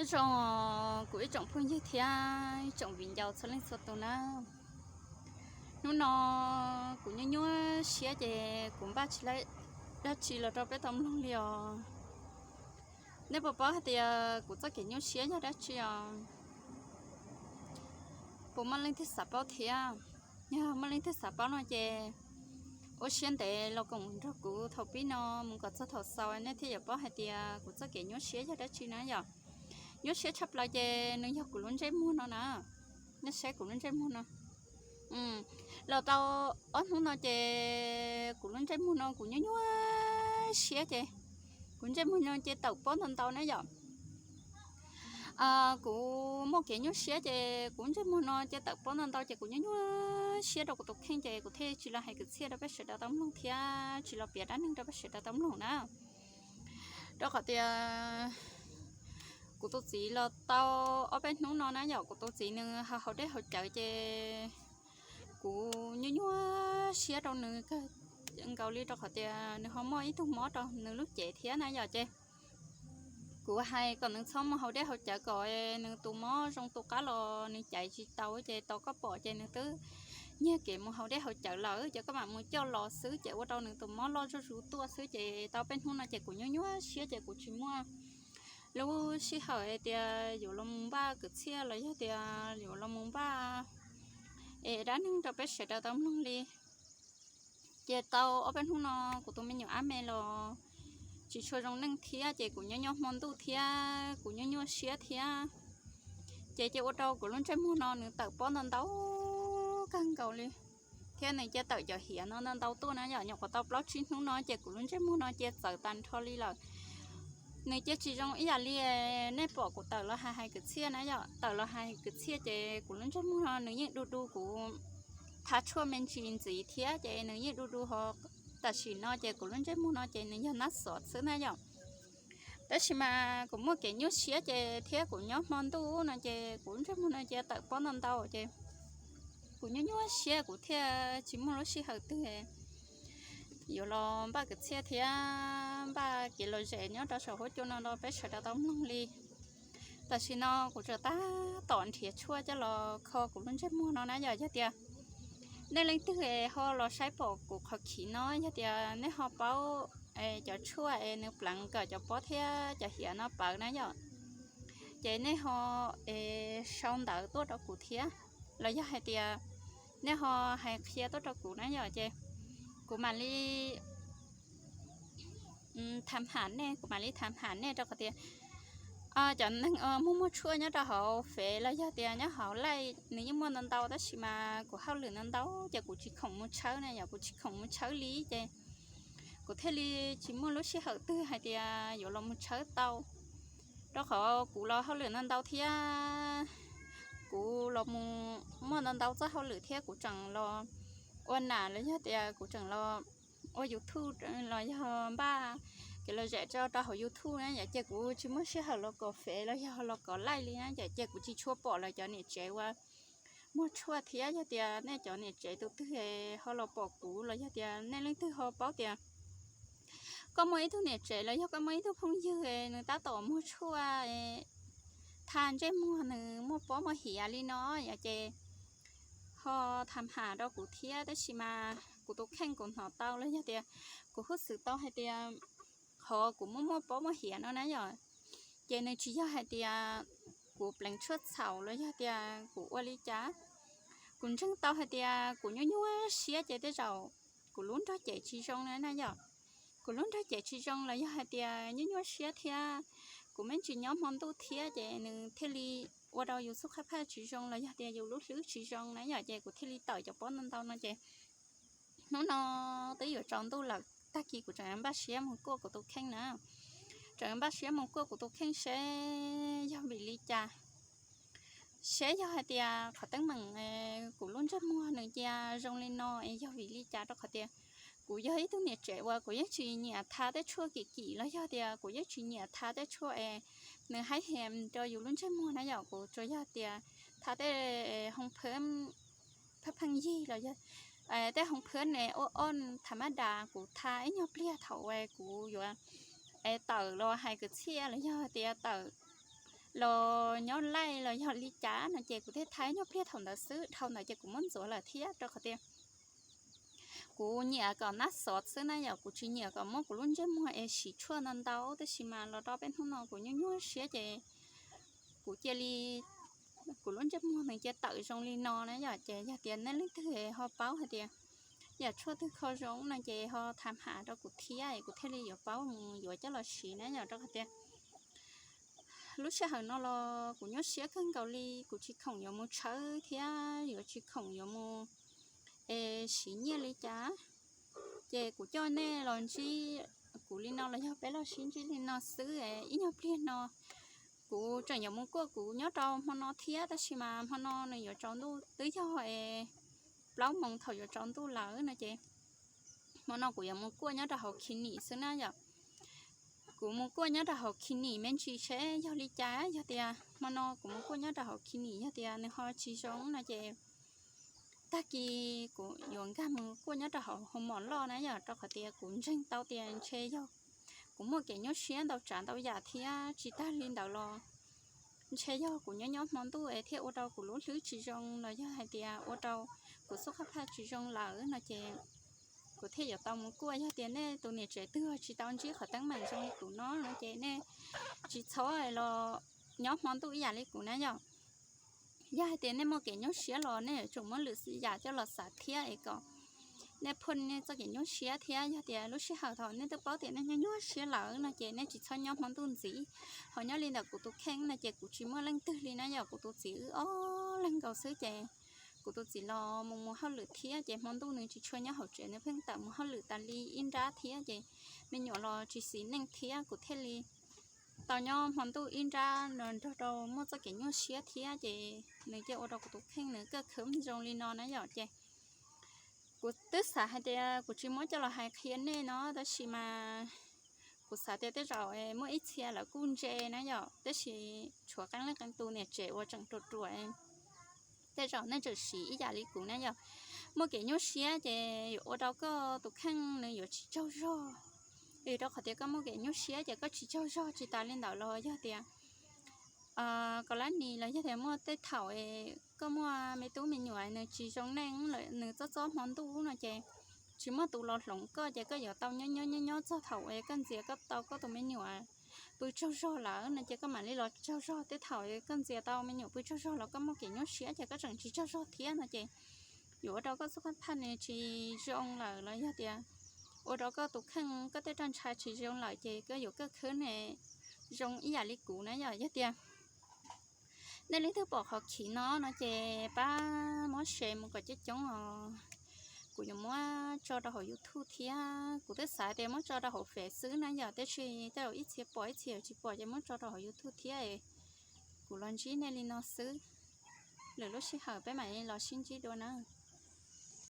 Zoo, kuv ib tsoom phooj ywg thiab ib tsoom viv ncaus txhua leej txhua tus na, hnub no kuv nyuaj nyuaj siab ces kuv npaj tsis tau dab tsi los rau peb tau mloog li os. Nej puas paub hais tias kuv txoj kev nyuaj siab yog dab tsi os? Puas muaj leej twg xav paub thiab? Yog muaj leej twg xav paub no ces ua siab ntev los koom nrog kuv thaum pib no mus kom txog thaum xaus nej thiaj yuav paub hais tias kuv txoj kev nyuaj siab yog dab tsi na yom. Nyuaj siab tshaj plaws ces nws yog kuv lub ntsej muag no na. Nej saib kuv lub ntsej muag no. Los tau ob hnub no ces kuv lub ntsej muag no kuv nyuaj nyuaj siab ces kuv ntsej muag no ces tawm pob ntau ntau na yom. Kuv muaj kev nyuaj siab ces kuv ntsej muag no ces tawm pob ntau ntau ces kuv nyuaj nyuaj siab rau kuv tus kheej ces kuv thiaj tsis los hais kwv txhiaj rau peb sawv daws tau mloog thiab tsis los piav dab neeg rau peb sawv daws tau mloog na. Rau qhov tias kuv tus txiv los tau ob peb hnub no na yom, kuv tus txiv nws ho haus dej haus cawv ces kuv nyuaj nyuaj siab rau nws kawg nkaus li rau qhov tias nws ho muaj ib tug mob rau nws lub cev thiab na yom ces kuv hais kom nws txhob mus haus dej haus cawv kom nws tus mob zoo tu qab los nws caiv tsis tau ces tau koj pom ces nws twb nyiag kev mus haus dej haus cawv lawm ces koj mam mus coj los xwb ces ua rau nws tus mob loj zuj zus tuaj xwb ces tau peb hnub no ces kuv nyuaj nyuaj siab ces kuv tsis muaj lub sij hawm hais tias yuav los mus npaj kwv txhiaj los yog tias yuav los mus npaj es dab neeg rau peb sawv daws tau mloog li. Ces tau ob peb hnub no kuv tus me nyuam ab me los tsis tshua zoo neej thiab ces kuv nyob nyob hmo ntuj thiab kuv nyuaj nyuaj siab thiab ces ces ua rau kuv lub ntsej muag no nws tawm pob ntau ntau kawg nkaus li thiab nws cia tawm cov hiav no ntau ntau tuaj na yom. Nyuam qhuav tau plaub tsib hnub no ces kuv lub ntsej muag no cia txawv tag nrho li lawm. Nws cia tsis zoo ib yam li nej pom kuv tawm los hais hais kwv txhiaj na yom. Tawm los hais kwv txhiaj ces kuv lub ntsej muag no nws yeej du du kuv thav tshuaj me ntsis ntxiv thiab ces nws yeej du du ho tam sim no ces kuv lub ntsej muag no ces nws yog nab xov xwb na yom. Tab sis mas kuv muaj kev nyuaj siab ces thiab kuv nyob hmo ntuj no ces kuv lub ntsej muag no cia tawm pob ntau ntau ces kuv nyuaj nyuaj siab kuv thiaj tsis muaj lub sij hawm twg yuav los npaj kwv txhiaj thiab npaj kev lom zem nyob rau saum huab cua no rau peb sawv daws tau mloog li. Tam sim no kuv tsuas tab tom nrhiav tshuaj coj los kho kuv lub ntsej muag no na yom. Yog tias nej leej twg ho los saib pom kuv qhov khiv no yog tias nej ho paub cov tshuaj es nws pleev kom cov pob thiab cov hiav no pawv na yom, ces nej ho sau ntawv tuaj rau kuv thiab los yog hais tias nej ho hais qhia tuaj rau kuv na yom ces kuv mam li tham ham nej, kuv mam li tham ham nej rau qhov tias cov neeg muaj muaj tshuaj nyob rau hauv fev los yog tias nyob hauv laij nws yeej muaj ntau ntau tab sis mas kuv hauj lwm ntau ntau ces kuv tsis khoom mus tshawb na yom, kuv tsis khoom mus tshawb li ces kuv thiaj li tsis muaj lub sij hawm twg hais tias yuav los mus tshawb tau. Rau qhov kuv los hauj lwm ntau ntau thiab kuv los mus muaj ntau ntau txoj hauj lwm thiab kuv tseem los ua nam los yog tias kuv tseem los ua YouTube los yog npaj kev lom zem rau rau hauv YouTube na yom, ces kuv tsis muaj sij hawm los kom fev los yog los kom laij li na yom, ces kuv tsis tshua pom lawv cov niam tsev uas muag tshuaj thiab yog tias nej cov niam tsev tus twg ho los pom kuv los yog tias nej leej twg ho paub tias koj muaj ib tug niam tsev los yog koj muaj ib tug phooj ywg nws tab tom muag tshuaj thaj ntsej muag nws muaj pob muaj hiav li no yom, ces ho tham ham rau kuv thiab. Tab sis mas kuv tus kheej kuv hnov tau los yog tias kuv hub xwm tau hais tias qhov kuv muaj muaj pob muaj hiav no na yom, ces nws tsis yog hais tias kuv pleev tshuaj txhaum los yog tias kuv ua li cas. Kuv ntseeg tau hais tias kuv nyuaj nyuaj siab ces tej zaum kuv lub nrog cev tsis zoo na na yom. Kuv lub nrog cev tsis zoo los yog hais tias nyuaj nyuaj siab thiab kuv me ntsis nyob hmo ntuj thiab ces nws thiaj li ua rau yus xub qab phaj tsis zoo los yog tias yus lub hlwb tsis zoo na yom, ces kuv thiaj li tawm cov pob ntau ntau no ces hnub no twb yuav tsaus ntuj lawm, tag kis kuv tseem npaj siab mus kuaj kuv tus kheej na. Tseem npaj siab mus kuaj kuv tus kheej seb yog vim li cas, seb yog hais tias qhov teeb meem kuv lub ntsej muag nws cia zoo li no es yog vim li cas, rau qhov tias kuv yog ib tug niam tsev uas kuv yeej tsis nyiam tha tej tshuaj kim kim los yog tias kuv yeej tsis nyiam tha tej tshuaj es nws haib hem rau yus lub ntsej muag na yom. Kuv tsuas yog tias tha tej hoo pheeb pheej pheej yig los yog tej hoo pheeb ne ua oj tham mab das kuv tha ib nyuag pliag thaum uas kuv yuav tawm los hais kwv txhiaj los yog tias tawm los nyob laij los yog li cas no ces kuv thiaj thaij nyuag pliag thaum ntawd xwb, dhau ntawd ces kuv muab ntxuav lawm thiab rau qhov tias kuv nyiam kom nab xov xwb na yom, kuv tsis nyiam kom muab kuv lub ntsej muag es siv tshuaj ntau ntau, tab sis mas los rau peb hnub no kuv nyuaj nyuaj siab ces kuv cia li, kuv lub ntsej muag nws cia tawm zoo li no na yom. Ces yog tias nej leej twg ho paub hais tias yam tshuaj twg kho zoo no ces ho tham ham rau kuv thiab es kuv thiaj li yuav paub mus yuav coj los siv na yom, rau qhov tias lub sij hawm no los kuv nyuaj siab kawg nkaus li, kuv tsis khoom yuav mus tshawb thiab yuav tsis khoom yuav mus es siv nyiaj li cas. Ces kuv coj nej los ntsib kuv li no los yog peb los sib ntsib li no xwb es ib nyuag pliag no kuv tseem yuav mus kuaj kuv nyob rau hmo no thiab, tab sis mas hmo no nws yuav tsaus ntuj twb yog es plaub moos thaum yuav tsaus ntuj lawm no ces hmo no kuv yuav mus kuaj nyob rau hauv clinic xwb na yom. Kuv mus kuaj nyob rau hauv clinic me ntsis seb yog li cas, yog tias hmo no kuv mus kuaj nyob rau hauv clinic yog tias nws ho tsis zoo no ces tag kis kuv yuav nkag mus kuaj nyob rau hauv hoo mom loj na yom, rau qhov tias kuv ntseeg tau tias ntshe yog kuv muaj kev nyuaj siab ntau tsav ntau yam thiab tsis tag li ntawd los ntshe yog kuv nyob nyob hmo ntuj es thiaj ua rau kuv lub hlwb tsis zoo los yog hais tias ua rau kuv xub qab phaj tsis zoo lawm no ces kuv thiaj yuav tau mus kuaj. Yog tias nej tus niam tsev twg tsis tau ntsib qhov teeb meem zoo li kuv no no ces nej tsis txhob los nyob hmo ntuj ib yam li kuv na yom. Yog hais tias nej muaj kev nyuaj siab los nej yuav tsum muab lwm yam coj los xav thiab es kom nej phuaj nej txoj kev nyuaj siab thiab. Yog tias lub sij hawm thaum nej twb paub tias nej nyuaj nyuaj siab lawm no ces nej tsis txhob nyob hmo ntuj ntxiv. Ho nyob li ntawm kuv tus kheej no ces kuv tsis muaj leej twg li na yom, kuv tus txiv wb ob leeg nkaus xwb ces kuv tus txiv los mus mus hauj lwm thiab ces hmo ntuj nws tsis tshua nyob hauv tsev, nws pheej tawm mus hauj lwm tas li ib nrab thiab ces me nyuam los tsis xis neej thiab kuv thiaj li tau nyob hmo ntuj ib nrab no nrog rau muaj txoj kev nyuaj siab thiab ces nws cia ua rau kuv tus kheej nws kaj khwv zoo li no na yom. Ces kuv twb xav hais tias kuv tsis muab coj los hais qhia nej no tab sis mas kuv xav tias tej zaum muaj ib txhia lawv kuj ntse na yom, tab sis tshuav qee leej qee tus niam tsev uas tseem ruam ruam, tej zaum nej tseem siv ib yam li kuv na yom. Muaj kev nyuaj siab ces yuav ua rau koj tus kheej nws yuav tsis tsaug zog, vim rau qhov tias koj muaj kev nyuaj siab ces koj tsis tsaug zog. Tsis tas li ntawd los yog tias koj lab nis los yog tias muaj tej thaum koj muaj me tub me nyuam nws tsis zoo neej lawm, nws txob txob hmo ntuj no ces tsis muaj tus los hloov koj ces koj yuav tau nyob nyob nyob nyob txog thaum koj ntxias koj tau koj tus me nyuam pw tsaug zog lawm no ces koj mam li los tsaug zog. Tej thaum koj ntxias tau me nyuam pw tsaug zog los koj muaj kev nyuaj siab ces koj tseem tsis tsaug zog thiab no ces yuav ua rau koj xub qab phaj ne tsis zoo lawm los yog tias ua rau koj tus kheej koj tej roj ntsha tsis zoo lawm ces koj yuav kaj khwb ne zoo ib yam li kuv na yom. Yog tias nej leej twg pom qhov khiv no no ces pab muab share mus kom coob coob os. Kuv yuav muab tso rau hauv YouTube thiab, kuv twb xav tias muab tso rau hauv Fev xwb na yom, tab sis tej zaum ib txhia pom ib txhia yuav tsis pom ces muab tso rau hauv YouTube thiab. Kuv los ntsib nej li no xwb, lwm lub sij hawm peb mam li los sib ntsib dua na.